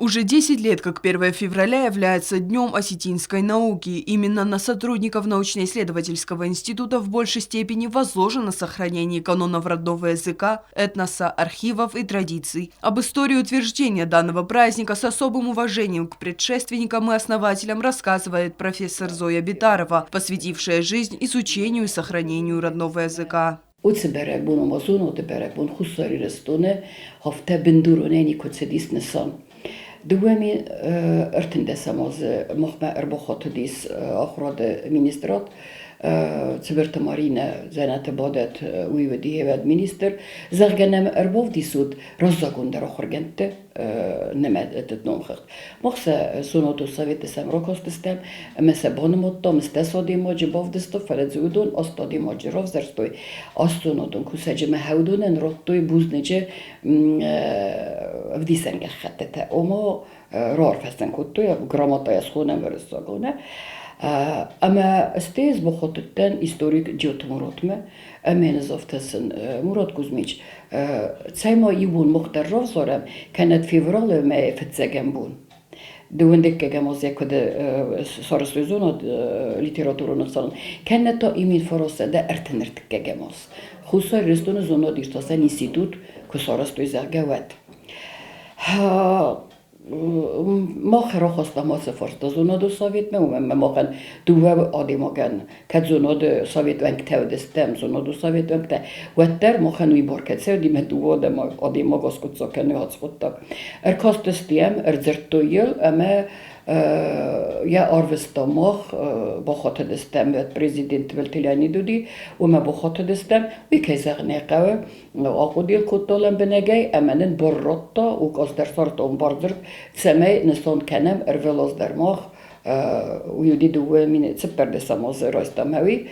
Уже 10 лет, как 1 февраля является Днем осетинской науки. Именно на сотрудников научно-исследовательского института в большей степени возложено сохранение канонов родного языка, этноса, архивов и традиций. Об истории утверждения данного праздника с особым уважением к предшественникам и основателям рассказывает профессор Зоя Битарова, посвятившая жизнь изучению и сохранению родного языка. Уыцы бӕрӕгбон, ома зонады бӕрӕгбон Хуссар Ирыстоны афтӕ бындуронӕй никуы цыдис нысан. 2013 азы махмӕ ӕрбахатыдис ахуырады министрад. Цыбырты Маринӕ дзӕнӕты бадӕт, уый уыди хевӕд министр. Зӕгъгӕ нӕм ӕрбавдисут раззагондӕр ахуыргӕндты нымӕдты номхыгъд. Мах сӕ зонадон советы сӕм ракастыстӕм ӕмӕ сӕ банымадтам, стӕс адӕймаджы бавдыста, фӕлӕ дзы уыдон аст адӕймаджы равзӕрстой. Аст зонадон кусӕджы мӕ уыдонӕн радтой бузныджы ӕвдисӕн гӕххӕттытӕ, ома раарфӕ сын кодтой, грамотӕйӕ схонӕм уырыссагау, нӕ? Ӕмӕ стӕй ӕз бахатыдтӕн историк Джиоты Муратмӕ, ӕмӕ йын ӕз афтӕ сын, Мурат Кузьмич, цӕй ма иу бон мах дӕр равзарӕм, кӕнӕд февралы мӕйы фыццӕгӕм бон. Дыууындыккӕгӕм азы куыд сарӕзтой зонад литературон ӕхсӕнад, кӕнӕ та имин фарастӕ ӕртын ӕртыккӕгӕм аз. Хуссар Ирыстоны зонад-иртасӕн институт куы сарӕзтой, зӕгъгӕ, уӕд. Мах рахастам ацы фарста зонады советмӕ, уымӕн ӕмӕ махӕн дыууӕ адӕймагӕн, кӕд зонады совет уӕнгтӕ уыдыстӕм, зонады совет уӕнгтӕ, уӕддӕр махӕн уый бар кӕд цӕуди, мӕ дыууӕ адӕймаг аскъуыддзаг кӕны ацы хъуыддаг. Ӕркастыстӕм, ӕрдзырдтой йыл ӕмӕ йӕ арвыста мах, бахатыдыстӕм, президент Тыбылты Леонид уыди, уымӕ бахатыдыстӕм, уый кӕй зӕгъын ӕй хъӕуы, Ахъуыды кодта лӕмбынӕгӕй ӕмӕ нын бар радта, указ дӕр сардтон бардзырд, цӕмӕй нысан кӕнӕм ӕрвылаз дӕр мах, уый уыди 2014 азы райстам ӕви.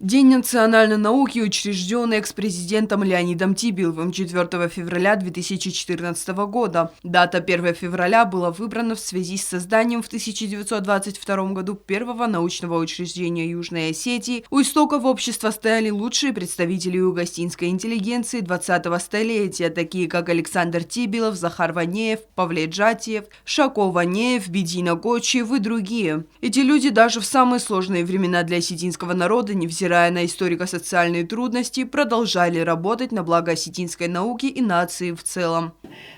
День национальной науки учрежден экс-президентом Леонидом Тибиловым 4 февраля 2014 года. Дата 1 февраля была выбрана в связи с созданием в 1922 году первого научного учреждения Южной Осетии. У истоков общества стояли лучшие представители юго-осетинской интеллигенции 20-го столетия, такие как Александр Тибилов, Захар Ванеев, Павлет Джатиев, Шако Ванеев, Бидзина Кочиев и другие. Эти люди даже в самые сложные времена для осетинского народа, невзирая на историко-социальные трудности, продолжали работать на благо осетинской науки и нации в целом.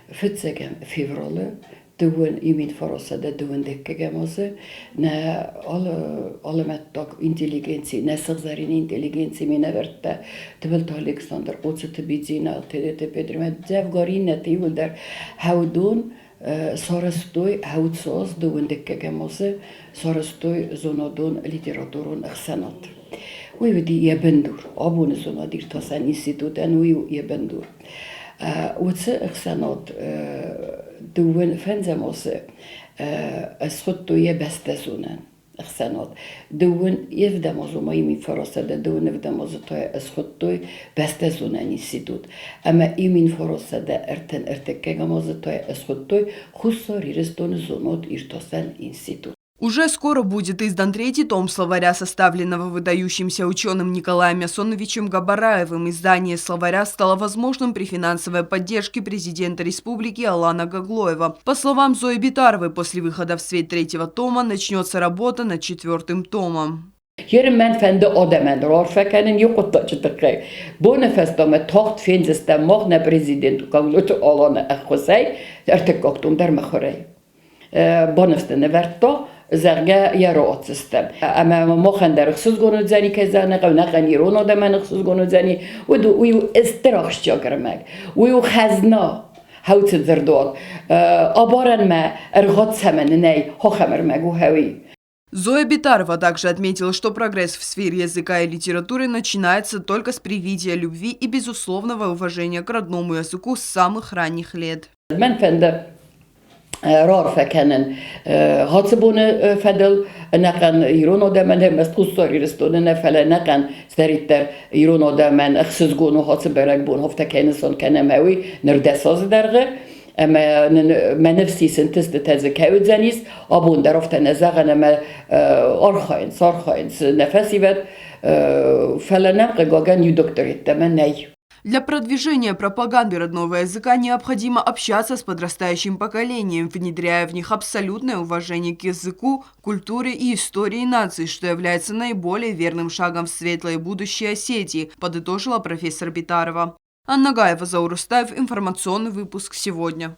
Фыццӕгӕм февралы дыууын имин фарасӕдӕ дыууын дыккӕгӕм азы нӕ алы алӕмӕттаг интеллигенци, нӕ сыгъзӕрин интеллигенци минӕвӕрттӕ Тыбылты Александр, Хъоцыты Бидзина, Тедеты Петримӕ дзӕвгар иннӕты иууылдӕр хӕудон сарӕзтой хӕуцоз дыууын дыккӕгӕм азы сарӕзтой зонадон литературон ӕхсӕнад. Уый уыди йӕ бындур. Абоны зонад-иртасӕн институтӕн уый у йӕ бындур. Уыцы ӕхсӕнад дыууын фӕндзӕм азы схуыдтой йӕ бӕстӕзонӕн ӕхсӕнад. Дыууын ӕвдӕм азы ма имин фарастсӕдӕ дыууын ӕвдӕм азы та схуыдтой бӕстӕзонӕн институт. Ӕмӕ имин фарастсӕдӕ ӕртын ӕртыккӕгӕм азы та схуыдтой Хуссар Ирыстоны зонад-иртасӕн институт. Уже скоро будет издан третий том словаря, составленного выдающимся ученым Николаем Ясоновичем Габараевым. Издание словаря стало возможным при финансовой поддержке президента республики Алана Гаглоева. По словам Зои Битаровой, после выхода в свет третьего тома начнется работа над четвертым томом. Йер мӕн фӕнды адӕмӕн раарфӕ кӕнын иу хъуыддаджы тыххӕй. Боны фӕстӕмӕ тагъд фендзыстӕм мах нӕ президент Гаглойты Аланы ӕххуысӕй ӕртыккаг том дӕр мыхуырӕй. Баныфс нын ӕвӕрдта, зӕгъгӕ, йӕ рааддзыстӕм. Ӕмӕ махӕн дӕр ӕхсызгон уыдзӕни, кӕй зӕгъын ӕй хъӕуы, нӕхъӕн ирон адӕмӕн ӕхсызгон уыдзӕни. Уый у стыр ахсджиаг ӕрмӕг. Уый у хӕзна, хӕуцы дзырдуат. Абарӕнмӕ ӕргъад цӕмӕн нӕй, ахӕм ӕрмӕг у хӕуи. Зоя Битарова также отметила, что прогресс в сфере языка и литературы начинается только с привития любви и безусловного уважения к родному языку с самых ранних лет. Мӕн фӕнды раарфӕ кӕнын ацы боны фӕдыл ӕнӕхъӕн ирон адӕмӕн, ӕрмӕст Хуссар Ирыстоны нӕ, фӕлӕ ӕнӕхъӕн цыдӕриддӕр ирон адӕмӕн ӕхсызгон у ацы бӕрӕгбон, афтӕ кӕй нысан кӕнӕм, уый ныр 10 азы дӕргъы. Ӕмӕ нын мӕ ныфс ис, ӕнтыстытӕ дзы кӕй уыдзӕнис. Абон дӕр афтӕ нӕ зӕгъӕн ӕмӕ архайынц, архайынц нӕ фӕсивӕд, фӕлӕ нӕм, хъыгагӕн, иу доктор йеддӕмӕ нӕй. Для продвижения пропаганды родного языка необходимо общаться с подрастающим поколением, внедряя в них абсолютное уважение к языку, культуре и истории нации, что является наиболее верным шагом в светлое будущее Осетии, подытожила профессор Битарова. Анна Гаева, Заур Устаев, информационный выпуск «Сегодня».